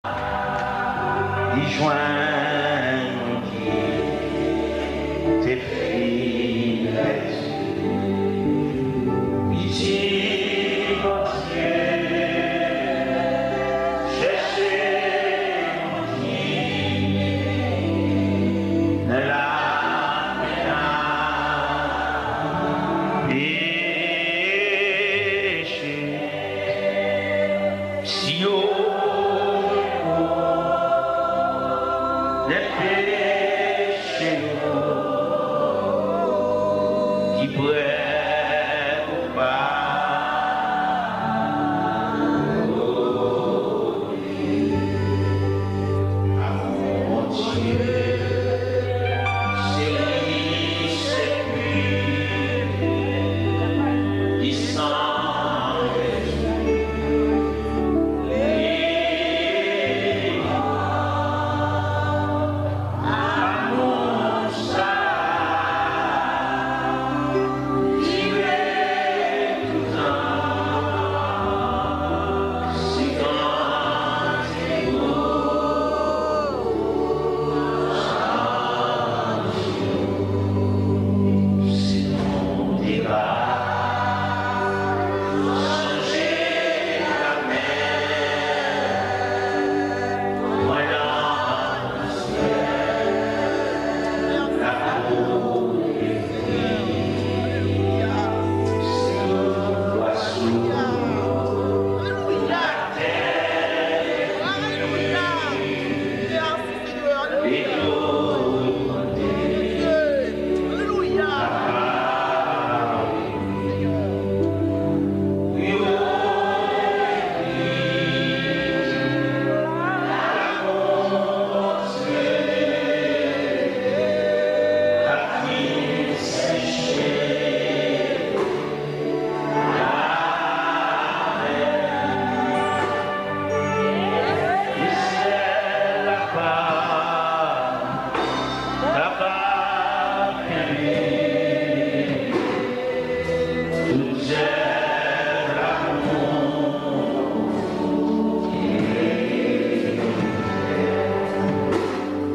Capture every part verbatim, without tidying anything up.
Li jwenn moun ki te fin pèdi. Li di Bondye, chèche moun ki nan lapenn ak peche. Si yo rekonèt peche yo, ki prè pou padone. Amou Bondye, se li, se li ki san pèdi.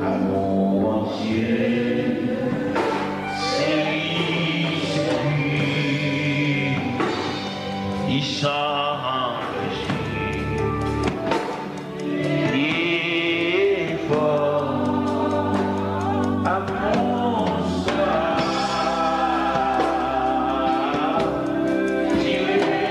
Amou Bondye, se li, se li ki san peche, ki fò. Amou sa ki rete.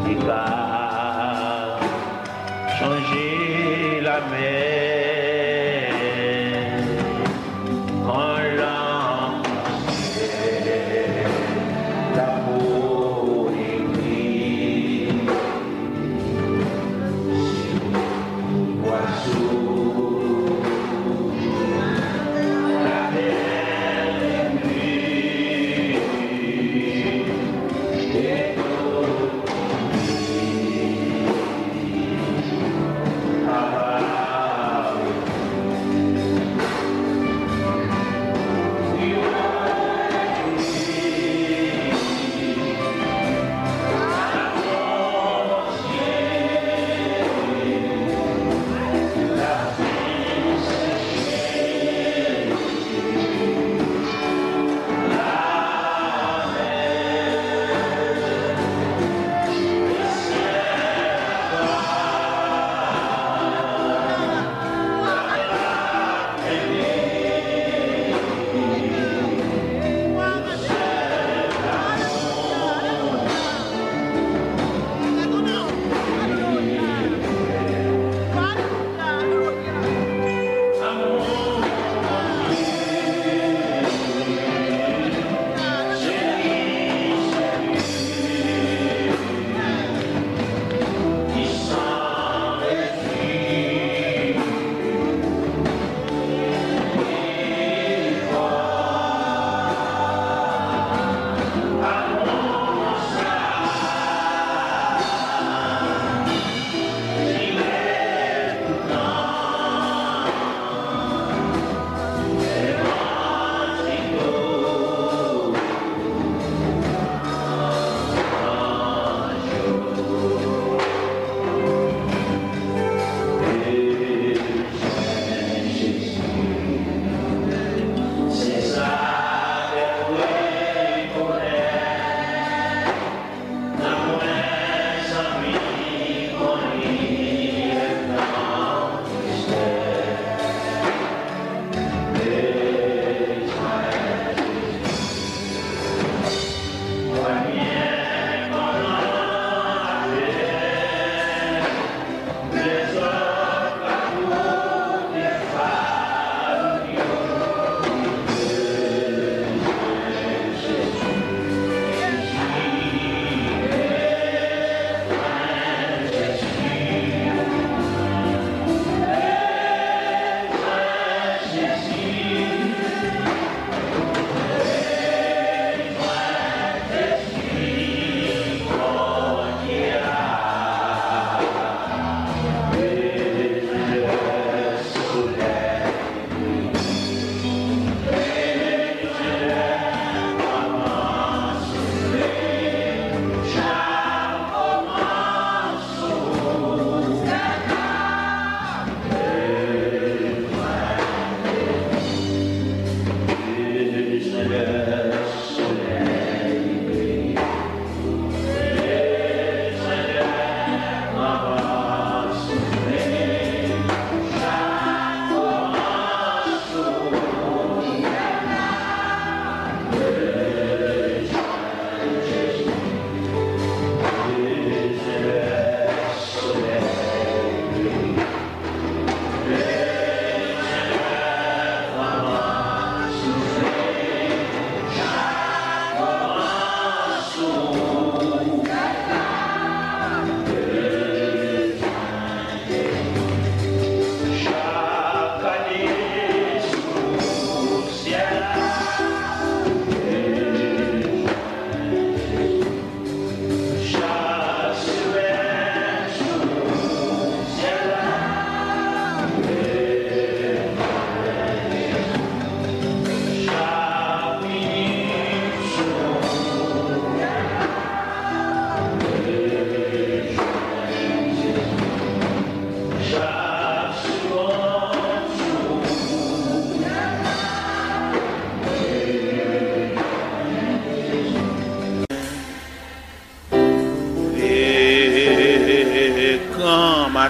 Te ka chanje lamè kon lanmè, lapo egri.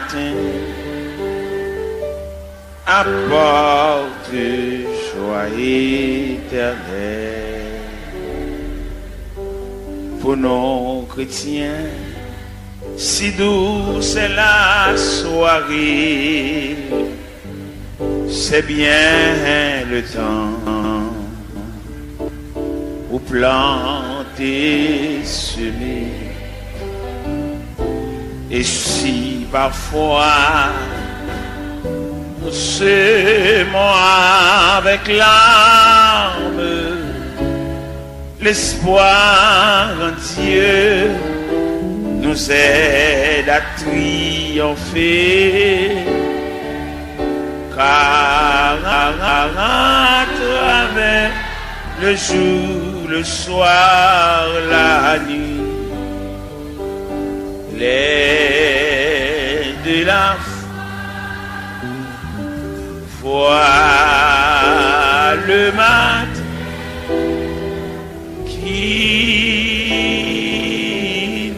matin apporte joie éternelle. Pour nous chrétiens, si douce est la soirée, c'est bien le temps pour planter, semer. Et si parfois nous semons avec larmes, l'espoir en Dieu nous aide à triompher, car à travers le jour, le soir, la nuit, l'aide de la foi, le matin qui vient.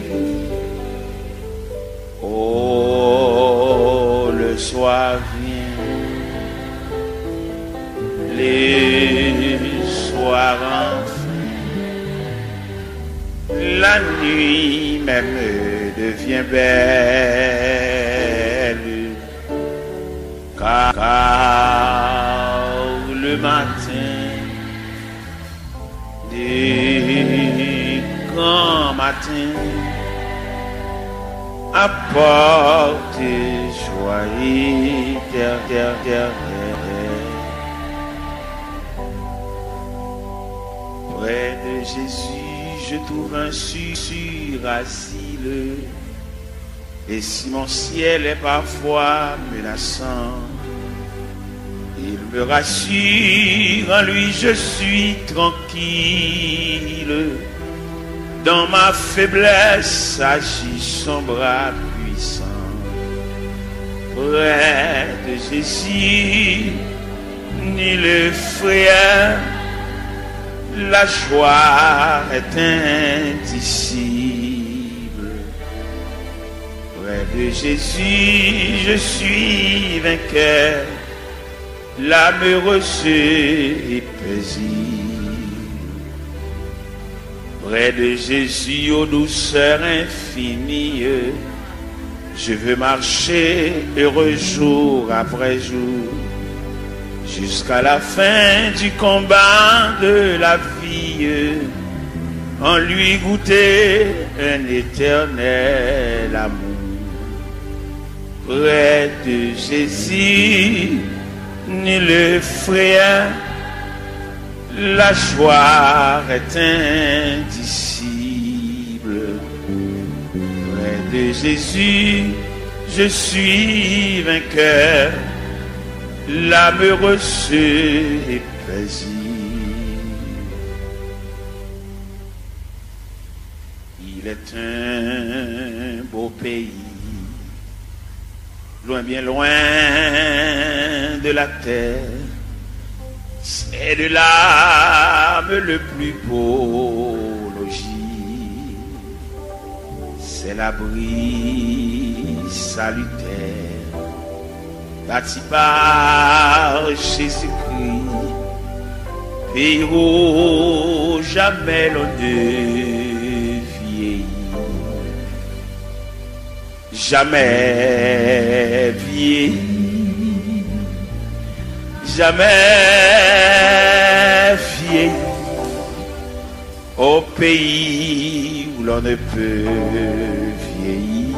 Oh, le soir vient, le soir enfin, la nuit même devient belle, car, car le matin de grand matin apporte joie éternelle. Près de Jésus, je trouve un sûr, sûr asile. Et si mon ciel est parfois menaçant, il me rassure, en lui je suis tranquille. Dans ma faiblesse agit son bras puissant. Près de Jésus, nul effrayant, la joie est indicible. Près de Jésus, je suis vainqueur, l'âme heureuse et paisible. Près de Jésus, aux douceurs infinies, je veux marcher heureux jour après jour, jusqu'à la fin du combat de la vie, en lui goûter un éternel amour. Près de Jésus, nul effrayant, la joie est indicible. Près de Jésus, je suis vainqueur, l'âme heureuse et paisible. Il est un beau pays, loin, bien loin de la terre. C'est de l'âme le plus beau logis. C'est l'abri salutaire bâti par Jésus-Christ, pays où jamais l'on ne vieillit. Jamais vieilli, jamais vieilli. Au pays où l'on ne peut vieillir,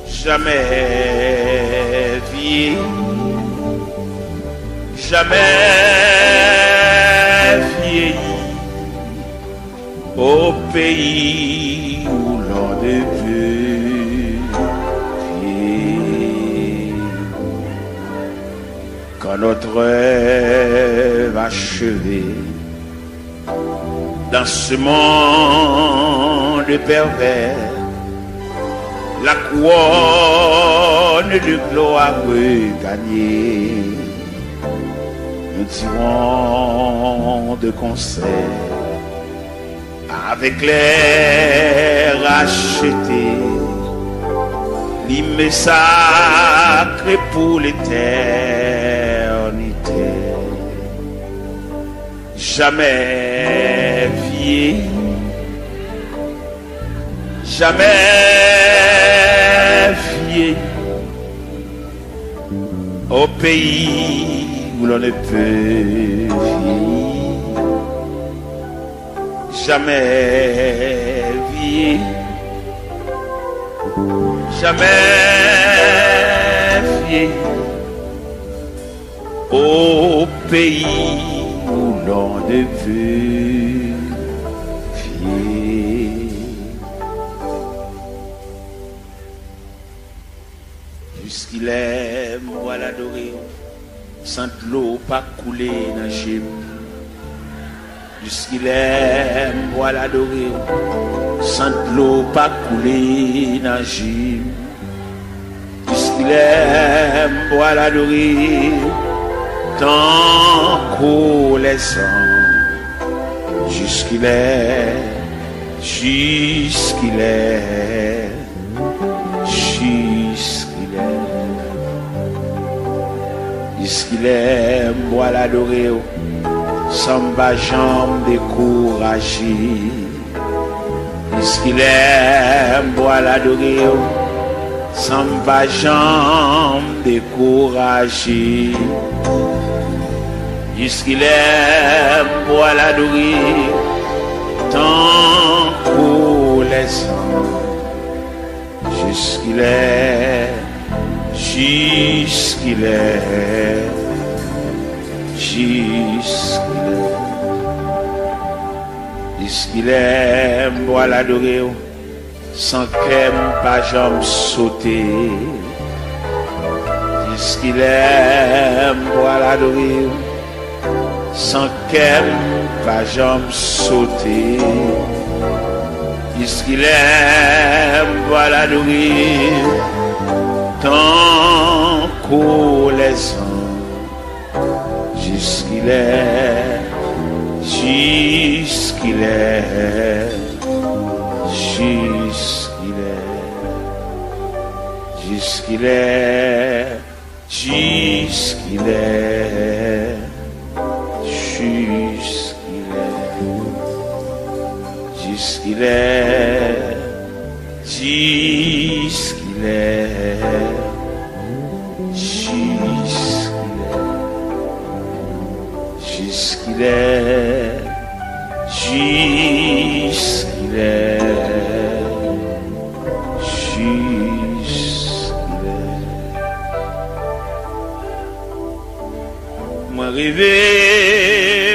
jamais vieilli, jamais vieilli. Au pays où l'on ne peut vieillir. Quand notre œuvre achevée, dans ce monde pervers, la couronne de gloire regagnée, nous dirons de concert avec les rachetés, Li me sakre pou letènite. Jamè vyeyi, jamè vyeyi. Au pays où l'on ne peut vieillir, jamais vieillir, jamais vieillir. Au pays où l'on ne peut vieillir. Jiskilè m pral adore w san dlo pa koule nan je m? Jiskilè m pral adore w san dlo pa koule nan je m? Jiskilè m pral adore w tankou lèzanj? Jiskilè, jiskilè? Jiskilè? Jiskilè m pral adore w san m pa janm dekouraje? Jiskilè m pral adore w san m pa janm dekouraje? Jiskilè m pral adore w tankou lèzanj? Jiskilè, jiskilè, jiskilè? Jiskilè m pral adore w san kè m pa janm sote? Jiskilè m pral adore w san kè m pa janm sote? Jiskilè m pral adore w tankou lèzanj? Jiskilè, jiskilè, jiskilè? Jiskilè, jiskilè, jiskilè? Jiskilè, jiskilè, jiskilè? Jiskilè, jiskilè, jiskilè? Mwen reve,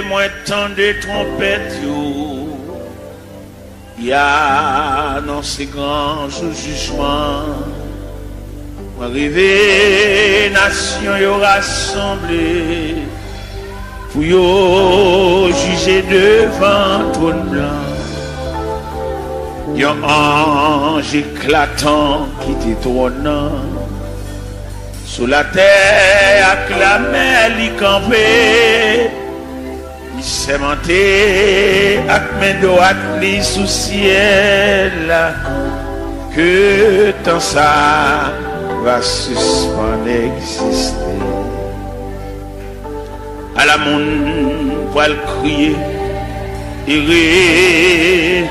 mwen tande twonpèt yo ki anonse gran jou jijman. Mwen reve, nasyon yo rasanble pou yo jije devan twòn blan. Yon anj eklatan kite twòn nan. Sou latè ak lamè li kanpe, li sèmante ak men dwat li sou syèl la ke tan sa va sispann egziste. Ala moun pral kriye, ere,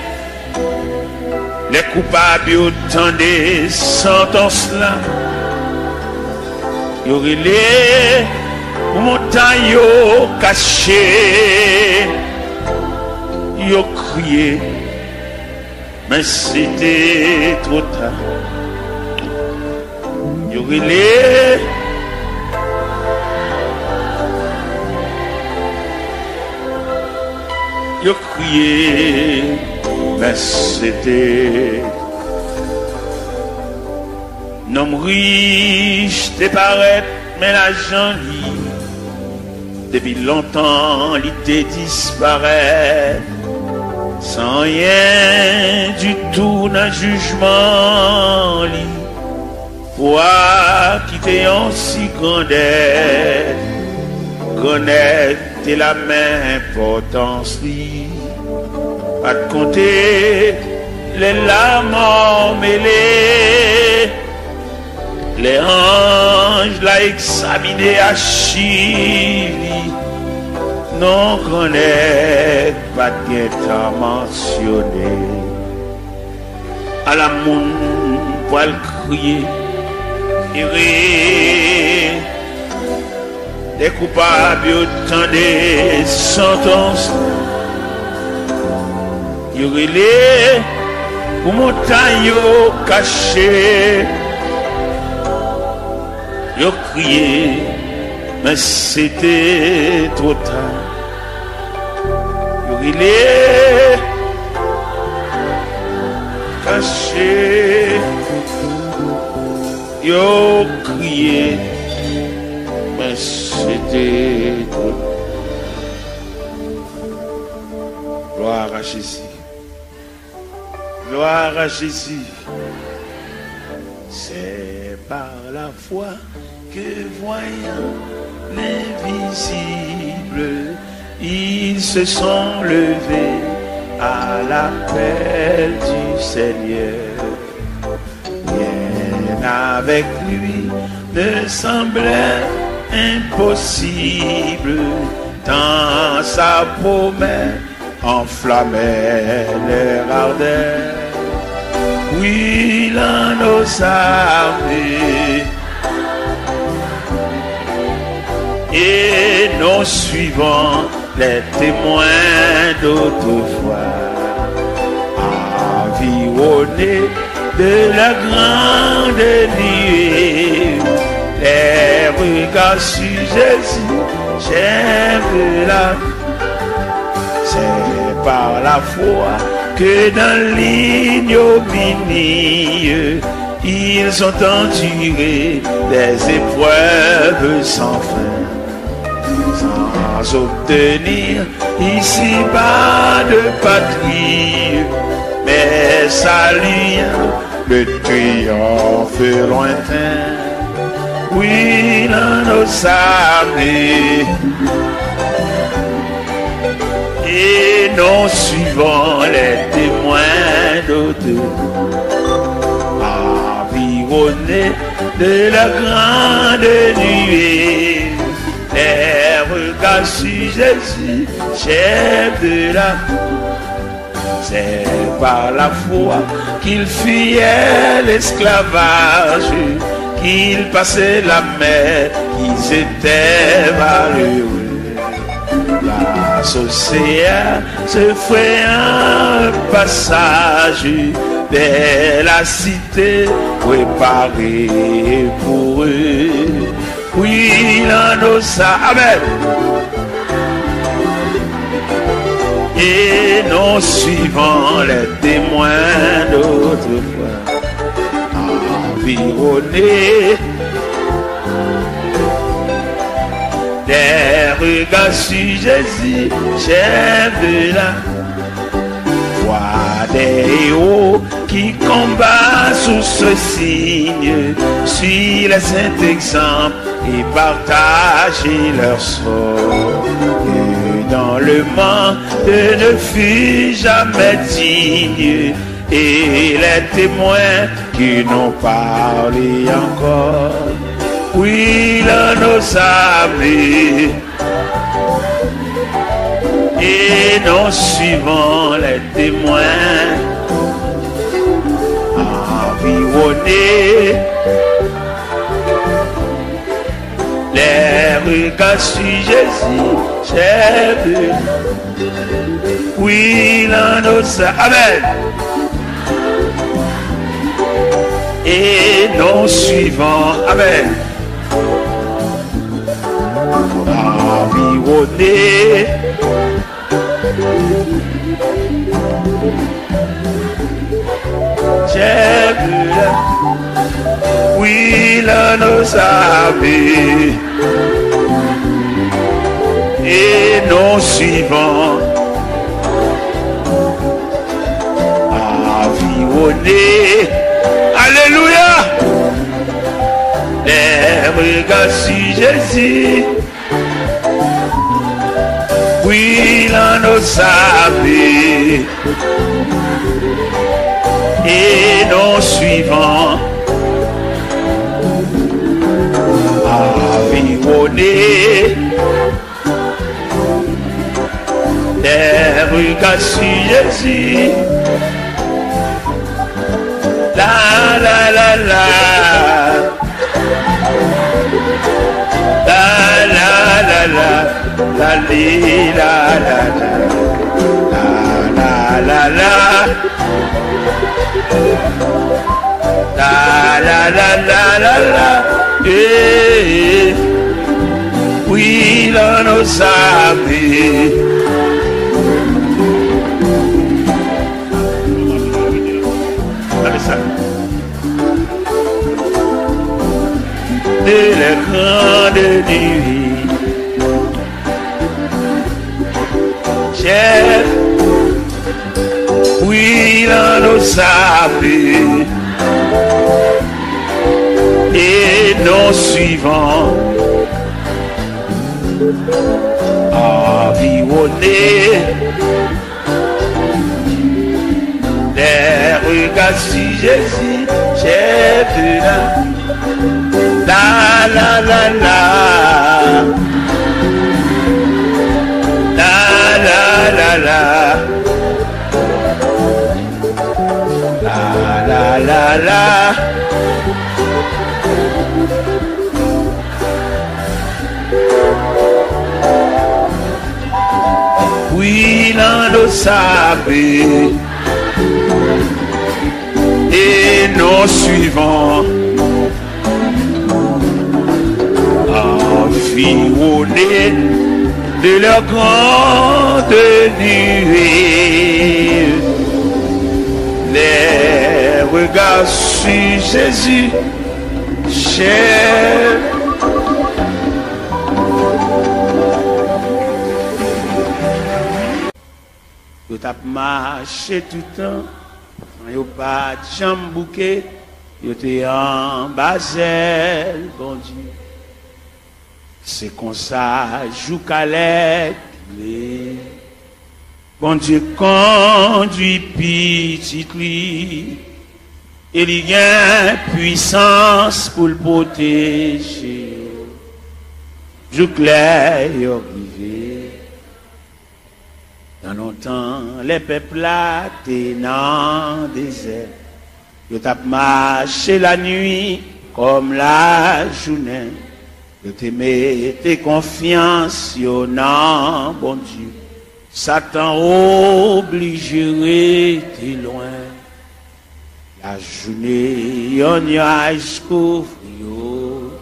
lè koupab yo tande santans la, yo rele pou montay yo kache, yo kriye, men se te twò ta. Yo rele, yo kriye, men se te. Nonm rich te parèt, men lajan li depi lontan li te disparèt, san anyen ditou nan jijman li. Pwa ki te yon si grandèt, grandèt te la men enpòtans li. Pa t konte lè lamò mele, Egzamine achiv li, non grannèg pa t gentan mansyone. Ala moun pral kriye, ere, lè koupab yo tande santans, yo rele pou montay yo kache. Yo kriye, men se te twò ta. Yo rele, kache, yo kriye, men se te twò ta. Gloire à Jésus. Gloire à Jésus. C'est par la foi que, voyant l'invisible, ils se sont levés à l'appel du Seigneur. Rien avec lui ne semblait impossible, tant sa promesse enflammait leur ardeur. Brûlant nos âmes et non suivant les témoins d'autrefois, environnés de la grande nuée, les regards sur Jésus, chef de la C'est par la foi que dans l'ignominie, ils ont enduré des épreuves sans fin, sans obtenir ici-bas de patrie, mais saluant le triomphe lointain. Oui, dans nos armées, et non suivant les témoins d'autres, environnés de la grande nuée, les regards sur Jésus, chef de la C'est par la foi qu'ils fuyaient l'esclavage, qu'ils passaient la mer, qu'ils étaient malheureux. Grâce au Seigneur, se frayant un passage vers la cité préparée pour eux. Brûlant nos âmes. Amen. Et non suivant les témoins d'autrefois, environnés des regards sur Jésus, chef de la foi des héros qui combattent sous ce signe, suivent les saints exemples et partagent leur sort. Que dans le monde ne fut jamais digne, et les témoins qui n'ont parlé encore brûlent nos armées. Et non suivant les témoins, environnés les regards sur Jésus, chef de oui, dans nos armées. Amen. Et non suivant, amen. Environnés Chèf de la, oui, dans nos armées, et non suivant, environnés. Alléluia. Les regards sur Jésus. Brûlant nos habits et non suivant, Ka su Jezi. La, la, la, la. La, la, la, la. La, li, la, la, la. La, la, la, la. La, la, la, la, la, la. Eh, eh. Wi, la, nou sabi. Gade sa. De lè gran de nui. Chèf, wi, la, nou sabi. E nou swivan. Anviwone de rega su Jezi, chèf la. La, la, la, la. La, la, la, la. La, la, la, la. Wi, la, nou sabi. E nou swivan. Anviwone de lè gran de nui. Les regards sur Jésus, chèf. Yo t ap mache toutan, san yo pa t janm bouke, yo te anba zèl Bondye. Se konsa, jouka lè k rive, Bondye kondui pitit li, e li gen pwisans pou l pwoteje yo jouk lè yo rive. Nan lontan, lè pèp la te nan dezè, yo t ap mache lanui kòm lajounen. Yo te mete konfyans yo nan Bondye. Satan oblije rete lwen. Lajounen, yon nyaj kouvri yo.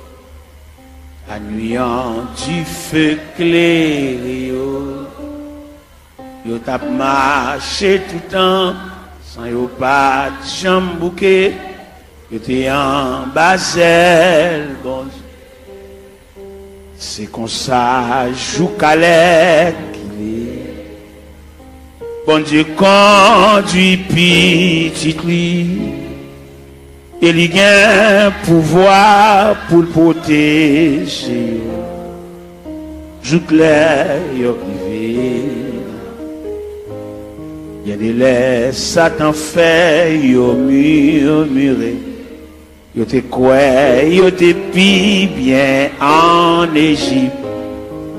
Lanui, yon dife klere yo. Yo t ap mache toutan, san yo pa t janm bouke. Yo te anba zèl Bondye. Se konsa, jouka lè k rive, Bondye kondui pitit li, e li gen pouvwa pou l pwoteje yo jouk lè yo rive. Gen de lè, Satan fè yo mimire. Yo te kwè yo te pi byen ann Ejip,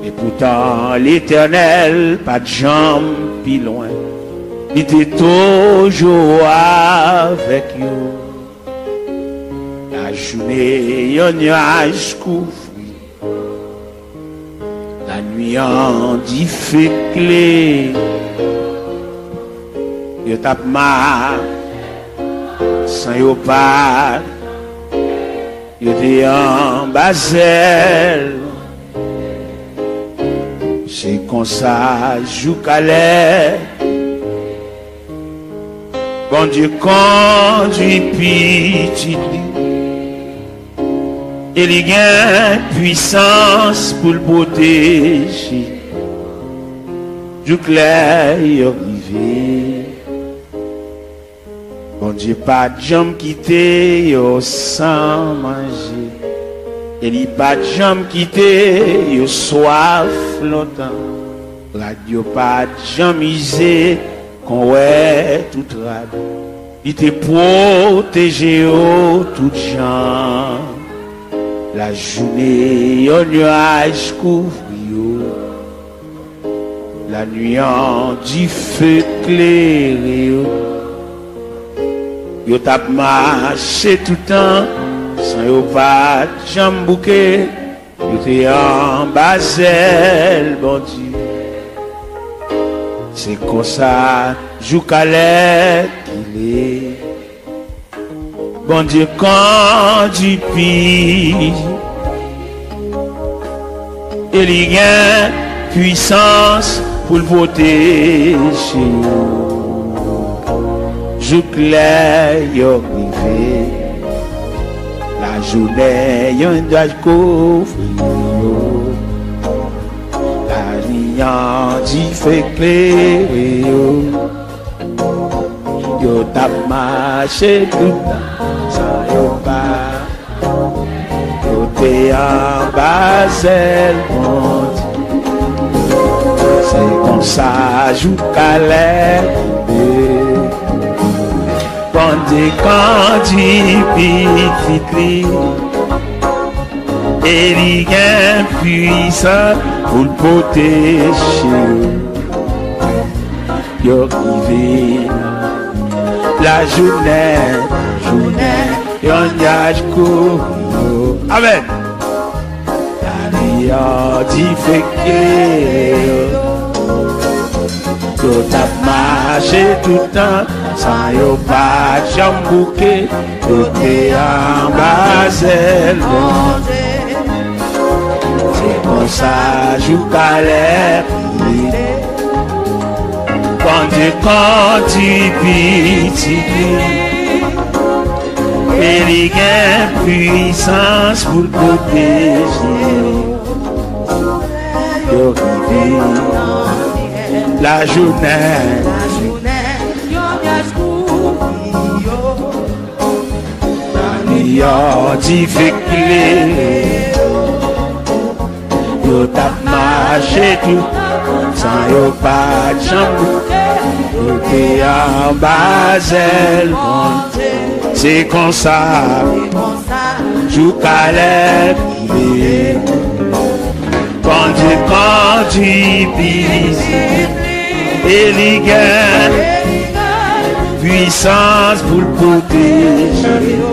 epoutan Letènèl pa t janm pi lwen. Li te toujou avèk yo. Lajounen, yon nyaj kouvri. Lanui, yon dife klere. Yo t ap mache san yo pa t, yo te anba zèl. Se konsa, jouka lè Bondye kondui pitit li, e li gen pwisans pou l pwoteje jouk lè yo rive. Bondye pa t janm kite yo san manje, e li pa t janm kite yo swaf lontan. Rad yo pa t janm ize kon wè tout rad. Li te pwoteje yo tout jan. Lajounen, yon nyaj kouvri yo. Lanwi an dife klere yo. Yo t ap mache toutan san yo pa t janm bouke. Yo te anba zèl Bondye. Se konsa, joukalè ki lè. Bondye kondui pi e li gen pwisans pou l pwoteje yo. Jouk lè yo rive, lajounen yon nyaj kouvri yo. Lanwi an dife klere yo. Yo t ap mache toutan san yo pa. Yo te anba zèl Bondye. Se konsa, joukalè rive, Bondye kondui pitit li. E li gen pwisans pou l pwoteje yo. Yo rive lajounen, jounen, yon nyaj kouvri yo. Amèn. Lanwi an dife klere yo. Yo t ap mache toutan san yo pa t janm bouke. Yo te anba zèl Bondye. Se konsa, joukalè rive, Bondye kondui pitit li. E li gen pwisans pou l pwoteje yo. Yo rive lajounen. Lanwi an dife klere yo. Yo t ap mache toutan san yo pa t janm bouke. Yo te anba zèl Bondye. Se konsa, joukalè rive, Bondye kondui pitit li. E li gen pwisans pou l pwoteje yo.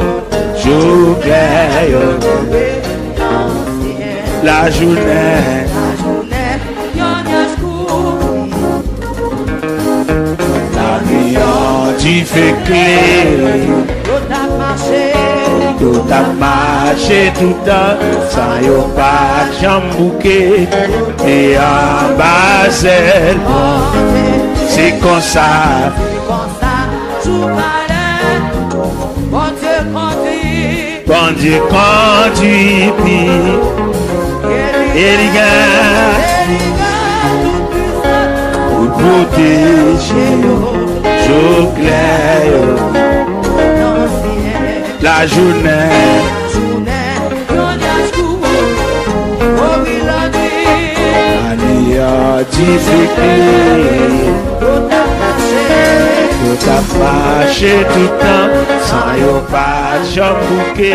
Jouklè yo. Lajounen. Lanwi an dife klere yo. Yo t ap mache toutan san yo pa t janm bouke. Te anba zèl Bondye. Se konsa. Bondye kondui pi. E li gen pou l pwoteje yo. Jouklè yo. Lajounen. Lanwi an dife klere. Yo t ap mache toutan san yo pa t janm bouke.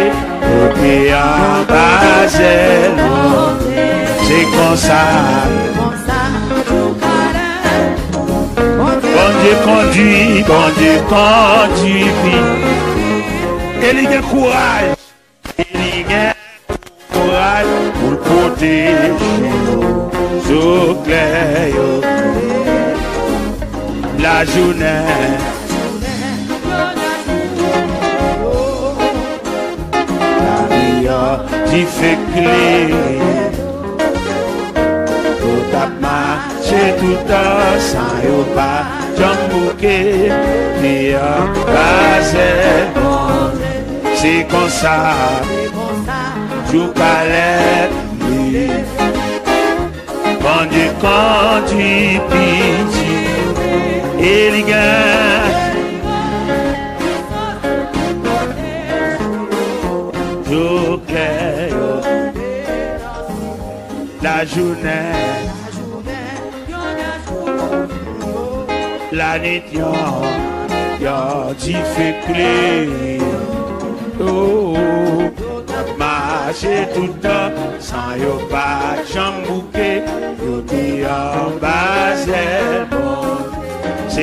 Yo te anba zèl Bondye. Se konsa. Bondye kondui, Bondye kondui pi. E li gen kouraj. E li gen kouraj pou l pwoteje yo. Jouklè yo. Lajounen. Lanwi an dife klere. Yo t ap mache toutan san yo pa janm bouke. Te anba zèl Bondye. Se konsa, joukalè li. Bondye kondui pitit. E li gen jouklè yo. Lajounen. Lanwit yon, yon dife klere. Oh, oh. Mache toutan san yo pa janm bouke. Yo te anba zèl.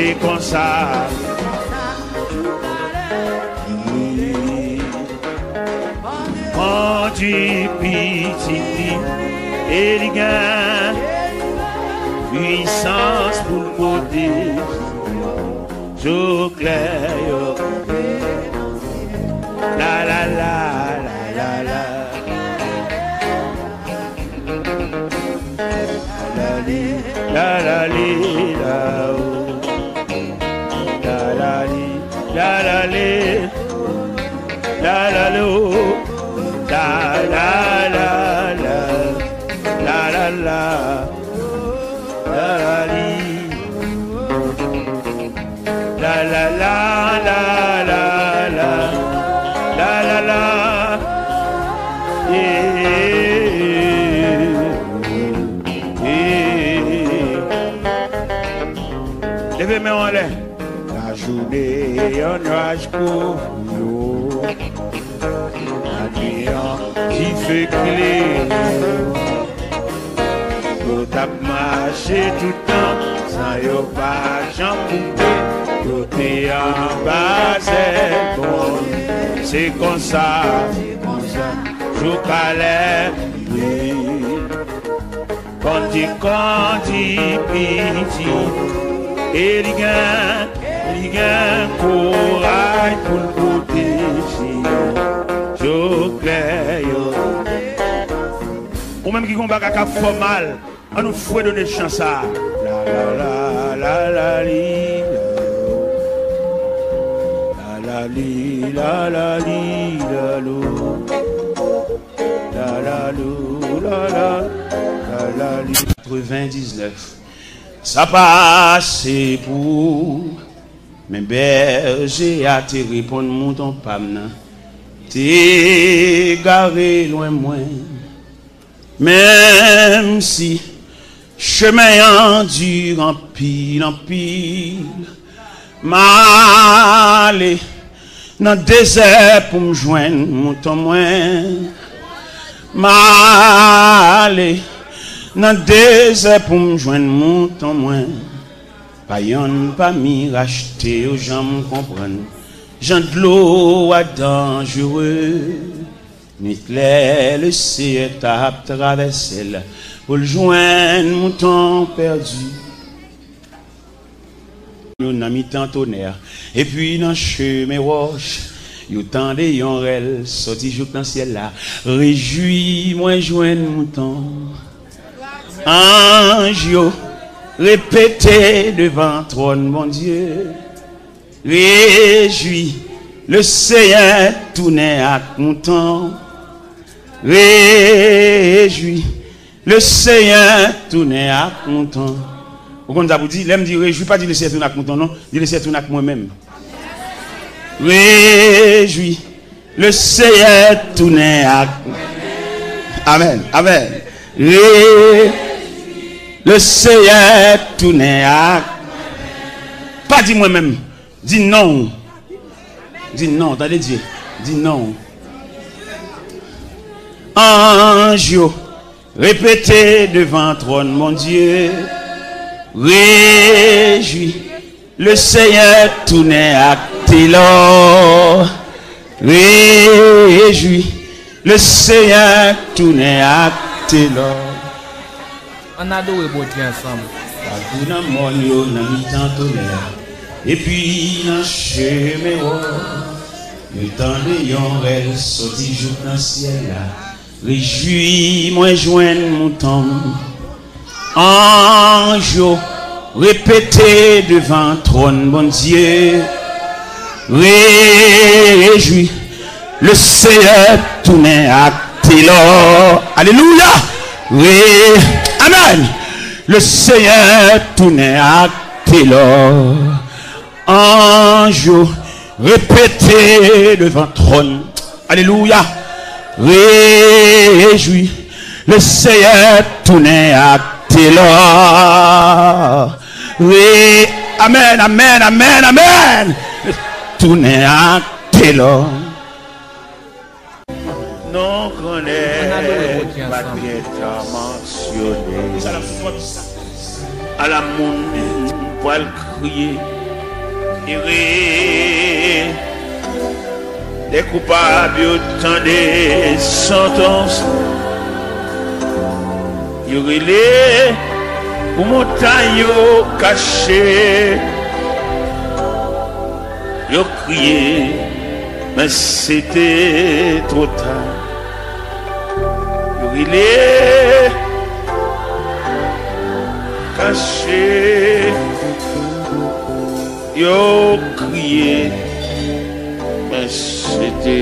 Se konsa. Kondui pitit li, e li gen pwisans pou l pote. Jou klè yo. La, la, la, la, la, la. La, la, li, la, la, li, la, o. La, la, li, la, la, li. La, la, lo. La, la, la, la. La, la, la. La, la, li. La, la, la, la, la, la. La, la, la. Eh, eh, eh. Leve men w anlè. Lajounen, yon nwaj kouvri yo. Lannuit an dife klere yo. Yo t ap mache toutan san yo pa janm koute. Yo te anba zèl Bondye. Se konsa, se konsa, jou Kalèb rive. Bondye kondui pitit, e li gen, li gen kouraj pou l pwoteje yo. Jou klè yo. Ou menm ki gon bagay k ap fè w mal, ann nou fredone chan sa a. La, la, la, la, la, li, la, la, li, la, la, li, la, lo. La, la, lo, la, la, la, la, li. Katrevendiznèf. Sa pase pou ou, men bèje a te reponn mouton pa m nan te egare lwen mwen. Menm si chemen an di anpil, anpil, m ale nan dezè pou m jwenn mouton mwen. M ale nan dezè pou m jwenn mouton mwen. Pa yonn pami rachte yo janm konprann jan dlo a danjere. Nwit lè Leseyè t ap travèse l pou l jwenn mouton pèdi. Yo nan mitan tonè, epi nan chemen wòch, yo tande yon rèl sòti jouk nan syèl la. Rejwi mwen jwenn mouton. Anj yo repete devan twòn Bondye. Rejwi, Leseyè tounen ak mouton. Rejwi, Leseyè tounen ak mouton. Ou konn sa pou di? Lè m di rejwi, pa di Leseyè tounen ak mouton, non. Di Leseyè tounen ak mwen menm. Rejwi, Leseyè tounen ak. Amèn, amèn. Re, Leseyè tounen ak. Pa di mwen menm. Di non. Di non, tande Dye. Di non. Anj yo repete devan twòn Bondye. Rejwi, Leseyè tounen ak telò. Rejwi, Leseyè tounen ak telò. Ann adore Bondye ansanm. Patou nan mòn yo nan mitan tonè, epi nan chemen wòch, yo tande yon rèl sòti jouk nan syèl la. Rejwi mwen jwenn mouton m. Anj yo repete devan twòn Bondye. Rejwi, Leseyè tounen ak telò. Alelouya. Re, amèn. Leseyè tounen ak telò. Anj yo repete devan twòn. Alelouya. Rejwi, Leseyè tounen ak telò. Re, amèn, amèn, amèn, amèn. Tounen ak telò. Non grannè pa t gen tan mansyone. Ala moun pral kriye. Ere, lè koupab yo tande santans, yo rele pou montay yo kache, yo kriye, men se te twò ta. Yo rele, kache, yo kriye, men se te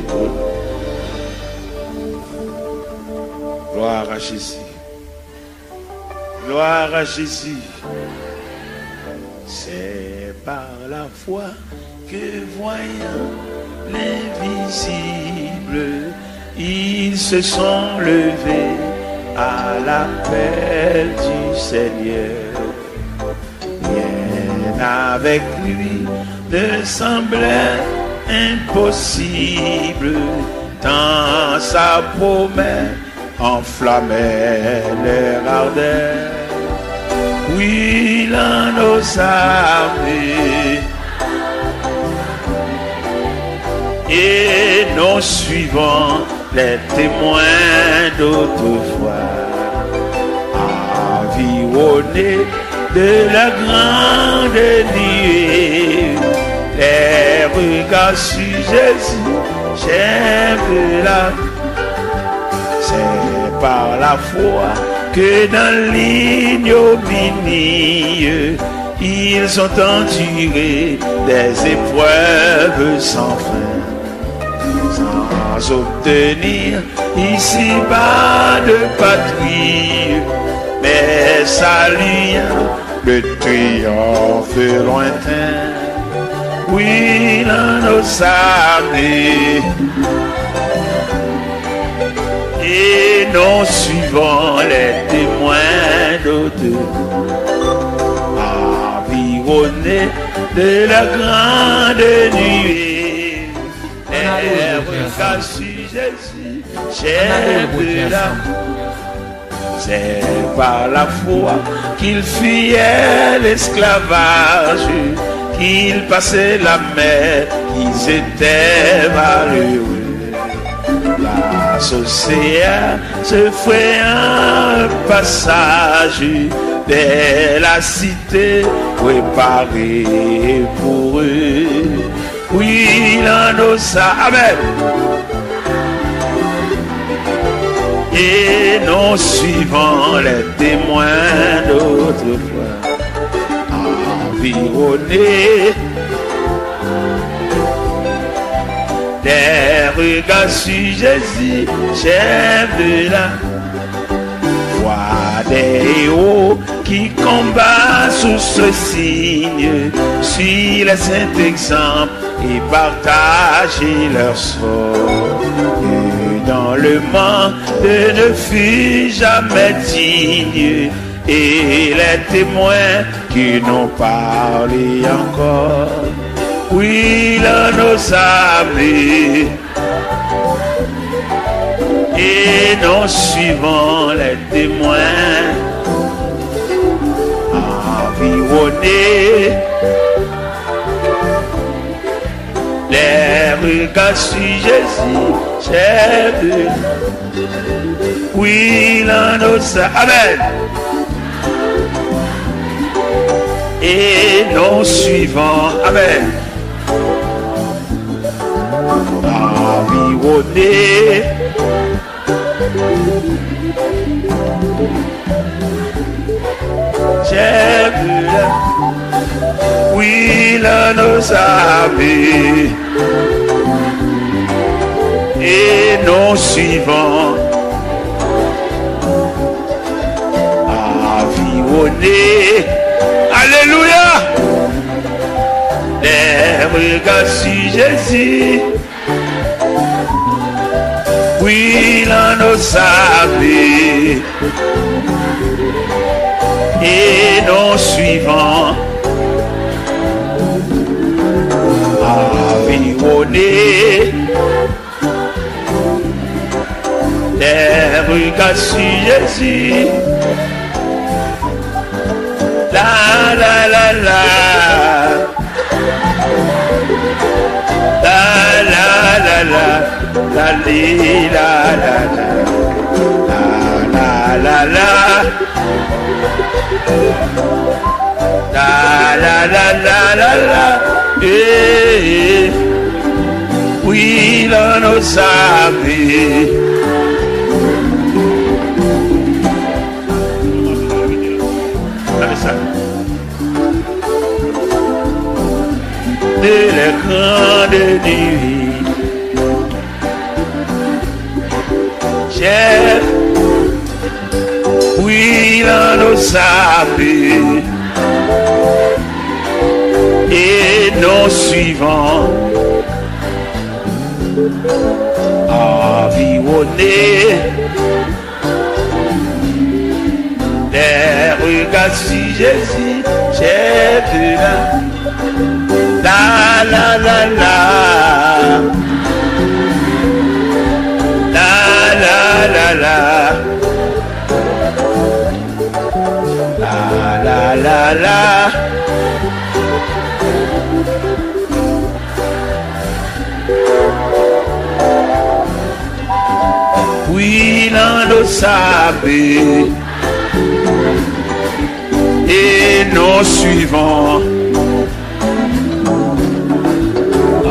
twò ta. Gloire à Jésus. Gloire à Jésus. C'est par la foi que, voyant l'invisible, ils se sont levés à l'appel du Seigneur. Rien avec lui ne semblait impossible, tant sa promesse enflammait leur ardeur. Oui, l'un nos armées et non suivant les témoins d'autrefois, environnés de la grande nuée, les regards sur Jésus, chef de la, c'est par la foi que dans l'ignominie, ils ont enduré des épreuves sans fin, sans obtenir ici-bas de patrie, mais saluant le triomphe lointain. Oui, l'un nos armées et non suivant les témoins d'autrefois, environnés de la grande nuée, les regards sur Jésus, chef de la, c'est par la foi qu'ils fuyaient l'esclavage, qu'ils passaient la mer, qu'ils étaient malheureux. Grâce au Seigneur, se frayant un passage vers la cité préparée pour eux. Oui, l'un nos armées et non suivant les témoins d'autrefois, environnés des regards sur Jésus, chef de la foi, des héros qui combattent sous ce signe, suivent les saints exemples et partagent leur sort. Et dans le monde ne fut jamais digne, et les témoins qui n'ont parlé encore, oui, l'un nos armées et non suivant les témoins, environnés, les regards sur Jésus, chef de, oui, l'un nos armées. Amen. Et non suivant, amen, environné. J'ai vu la, oui, l'un nos armées et non suivant, environné. Alléluia. Les regards sur Jésus. Oui, l'un nos armées et non suivant, environné. Les regards sur Jésus. La, la, la, la. La, la, li, la, la, la. La, la, la, la. La, la, la, la, la, la. Eh, eh. Wi, la, nou sabi. Gade sa. De lè gran de nwi. Chèf, wi, la, nou sabi. E nou swivan. Anviwone. Des regards sur Jésus, j'ai vu la, la, la, la, la. La, la, la, la. La, la, la, la. Wi, la, nou sabi. E nou swivan.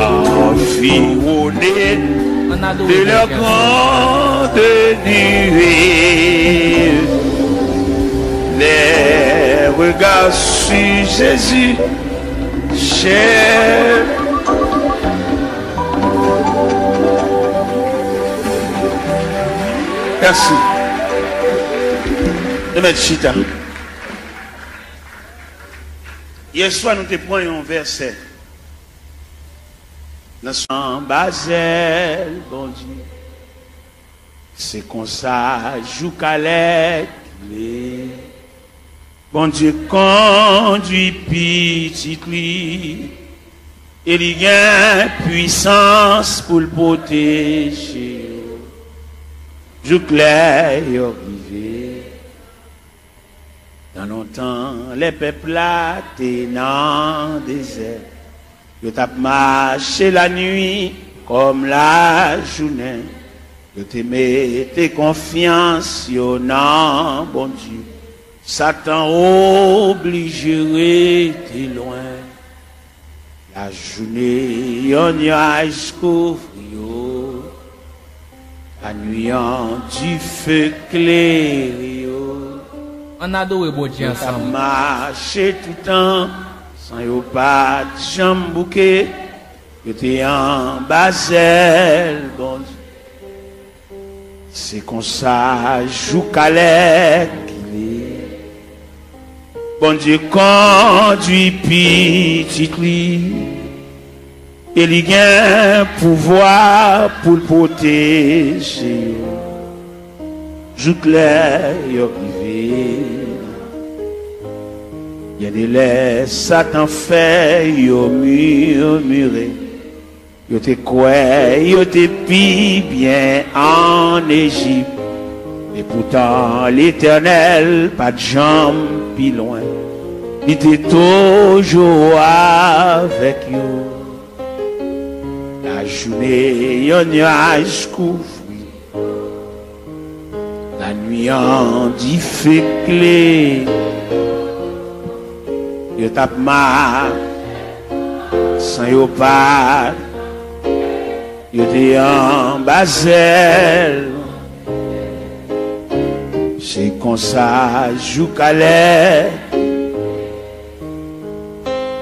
Anviwone de lè gran de nwi. Les regards sur Jésus. Chè. Mèsi. Nou mèt chita. Yèswa, nou te pran yon vèsè nan anba zèl Bondye. Se konsa, jouk alè ki lè, Bondye kondui pitit li, e li gen pwisans pou l pwoteje yo, jouk lè yo rive. Nan lontan, lè pèp la te nan dezè, yo t ap mache lannuit kòm lajounen. Yo te mete konfyans yo nan Bondye. Satan oblije rete lwen. Lajounen, yon nyaj kouvri yo. Lannuit, yon dife klere yo. Ann adore Bondye ansanm. Yo t ap mache toutan, san yo pa t janm bouke. Yo te anba zèl Bondye. Se konsa, jouk alè ki lè, Bondye kondui pitit li, e li gen pouvwa pou l pwoteje yo, jouk lè yo rive. Gen de lè, Satan fè yo mimire. Yo te kwè yo te pi byen ann Ejip. Epoutan, Letènèl pa t janm pi lwen. Li te toujou avèk yo. Lajounen, yon nyaj kouvri. Lannuit, yon dife klere. Yo t ap mache san yo pa, yo te anba zèl. Se konsa, jouk alè,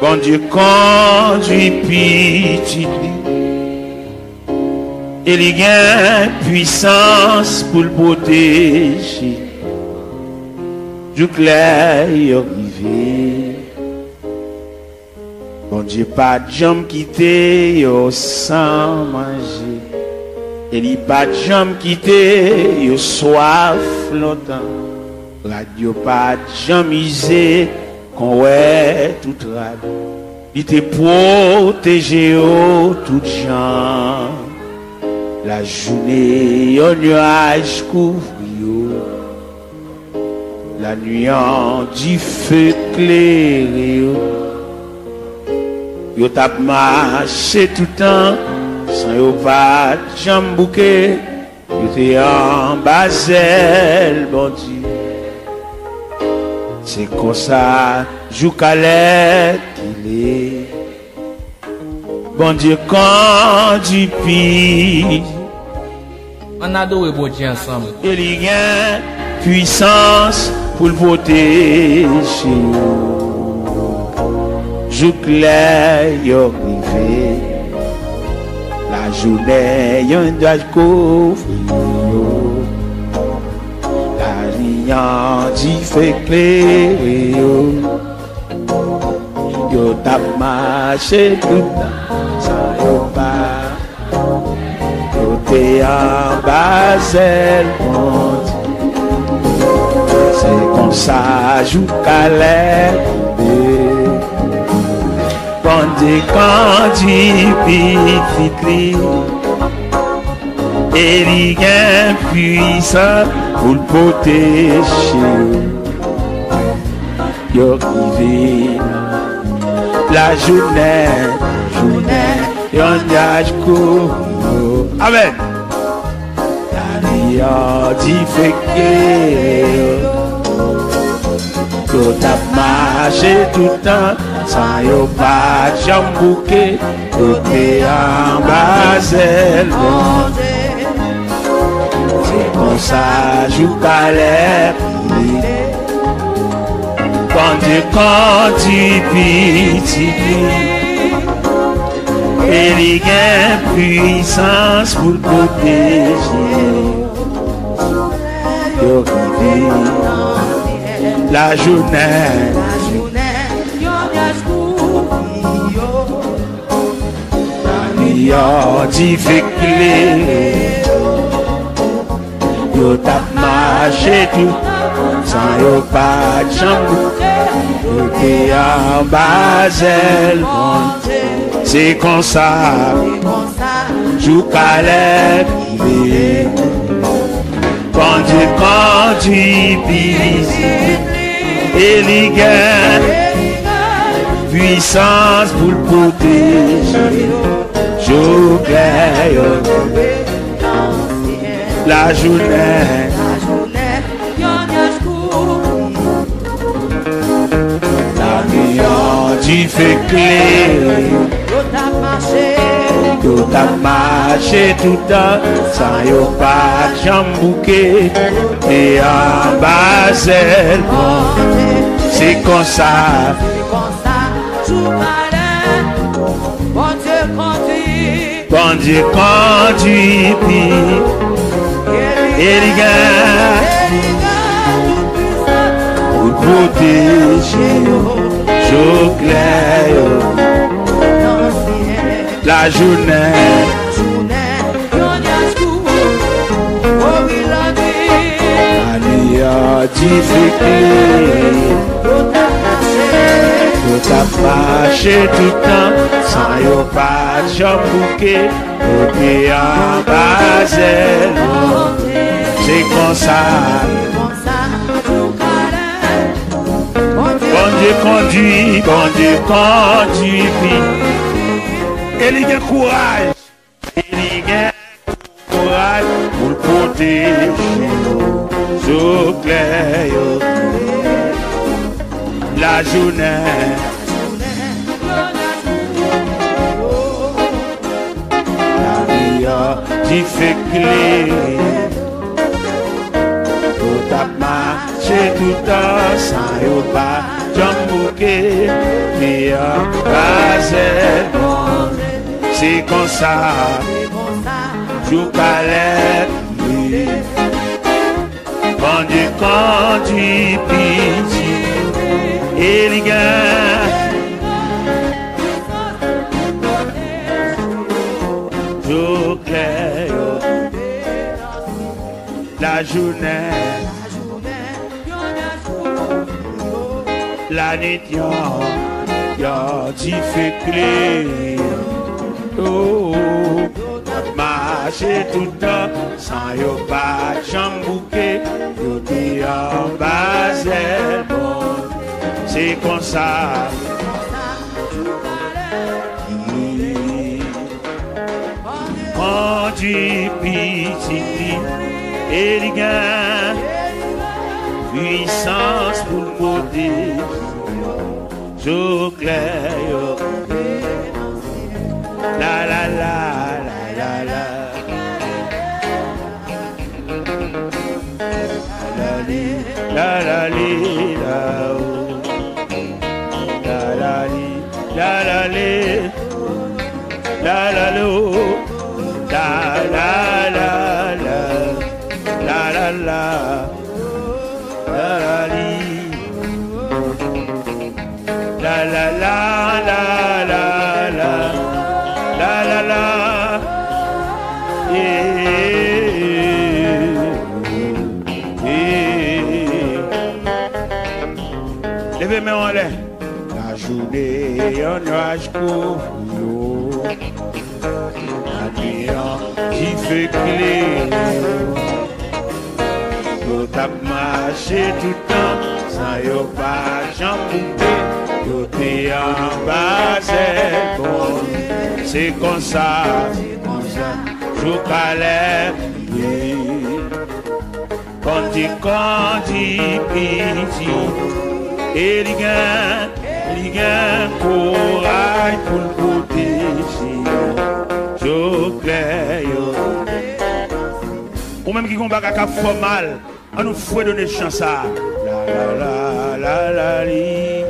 Bondye kondui pitit li. E li gen pwisans pou l pwoteje jouk lè yo rive. Bondye pa t janm kite yo san manje, e li pa t janm kite yo swaf lontan. Rad yo pa t janm ize kon wè tout rad. Li te pwoteje yo tout jan. Lajounen, yon nyaj kouvri yo. Lannuit, yon dife klere yo. Yo t ap mache toutan San yo pa t janm bouke, yo te anba zèl Bondye. Se konsa, jouk alè ki le, Bondye kondui pi. Ann adore Bondye ansanm. E li gen pwisans pou l pwoteje yo. Jouk lè yo rive, lajounen yon nyaj kouvri yo. Lari an dife klere yo. Yo t ap mache toutan san yo pa. Yo te anba zèl Bondye. Se konsa jouk alè rive. Bondye kondui pitit li. E li gen pwisans pou l pwoteje yo. Yo rive lajounen, jounen, yon nyaj kouvri yo. Amèn. Lari an dife klere yo. Yo t ap mache toutan, san yo pa t janm bouke. Yo te anba zèl Bondye. Se konsa jouk alè rive. Bondye kondui pitit li. E li gen pwisans pou l pwoteje. Yo rive lajounen. Lari an dife klere. Yo t ap mache toutan, san yo pa t janm bouke. Yo te anba zèl Bondye. Se konsa, jouk alè rive. Bondye kondui pitit li. E li gen pwisans pou l pwoteje. Jouk lè yo leve lajounen. Lari an dife klere. Yo t ap mache toutan, san yo pa t janm bouke. Te anba zèl Bondye. Se konsa. Bondye kondui pi. E li gen pou l pwoteje yo. Jouk lè yo. Lajounen. Lari an dife klere. Yo t ap mache toutan, san yo pa t janm bouke. Yo te anba zèl. Se konsa. Bondye kondui, Bondye kondui pi. E li gen kouraj. E li gen kouraj pou l pwoteje yo. Jouk lè yo. Lajounen. Lari an dife klere. Yo t ap mache toutan, san yo pa janm bouke. Te anba zèl Bondye. Se konsa, jouk alè rive. Bondye kondui pitit. E li gen jouk lè yo. Lajounen. Lanwit yon, yon dife klere. Oh, oh. Mache toutan, san yo pa janm bouke. Yo te anba zèl Bondye. Se konsa. Di piti, e li gen pwisans pou l pote jou klè yo. La, la, la, la, la, la. La, la, li, la, la, li, la, o. La, la, li, la, la, li. La la lo, la la la la, la la la, la la li, la la la la la, la la la, yeah, yeah. Leve men w anlè. Lajounen yon nwaj kouvri yo. Lannwit an dife klere yo. Yo t ap mache toutan san yo pa janm koupe. Yo te anba zèl Bondye. Se konsa, se konsa, jou Kalèb ye. Bondye kondi piti, e li gen, li gen kouraj pou l pwoteje yo. Jou klè yo. Ou menm ki gon bagay k ap fè w mal, ann nou fredone chan sa a. La la la la la li,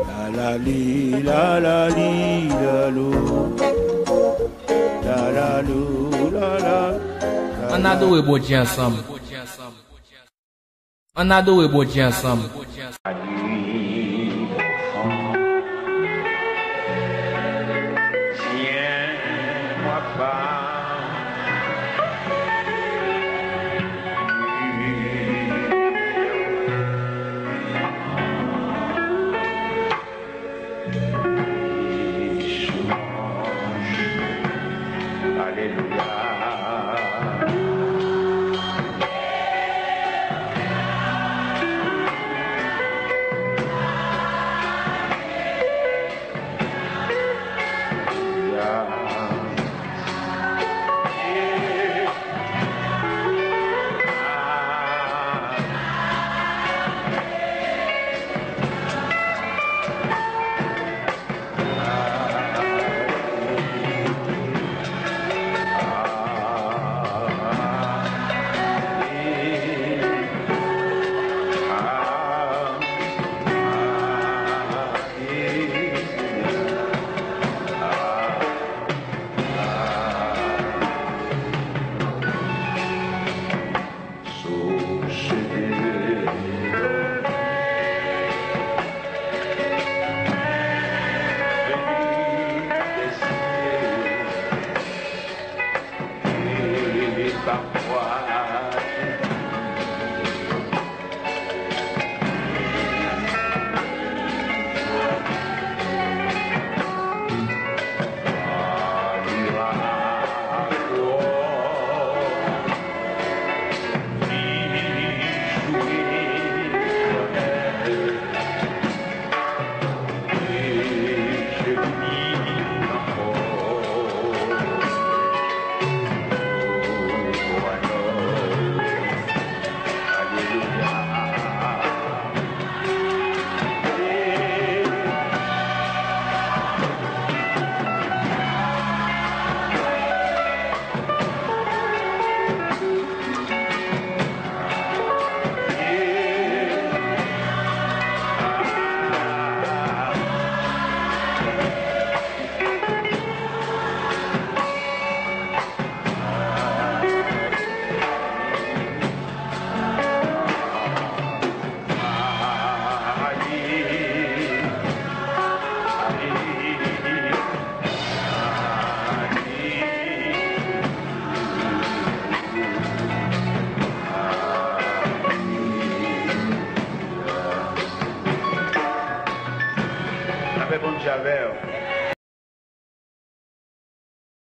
la la li, la la li, la lo. La la lo, la la. Ann adore Bondye ansanm. Ann adore Bondye ansanm.